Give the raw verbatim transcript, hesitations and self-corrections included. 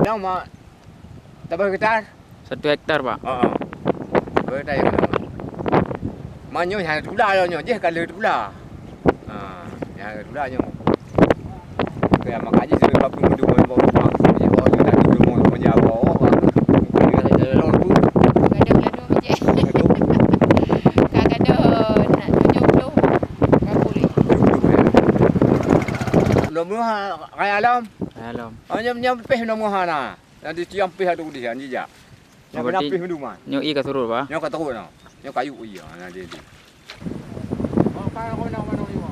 Nyoe ma, saboh hektar? Satu hektar, Pak. Heeh. Saboh hektar ya. Ma nyoe nyang tula nyoe, jih ka lheueh tula. Ha, nyang tula nyoe. Oke, maka jih sudah dua puluh minggu mau bawa rumah. Jadi, oh, sudah dua puluh mau, mau jawa, oh, Gadoh lalu je. Gadoh. Ka gadoh nak tujuh puluh. Ka pulih. Lom ha, raya lom. Raya lom. Oh, nyam, nyam pih lom ha na. Nanti tiang pih adu di han jijak. Nyam Berarti pih minum ah. Nyoe ie ka surut, Pak? Nyoe ka turun no. Nyoe kayu ie. Ha, na dia. Oh, ka kau nak mana you?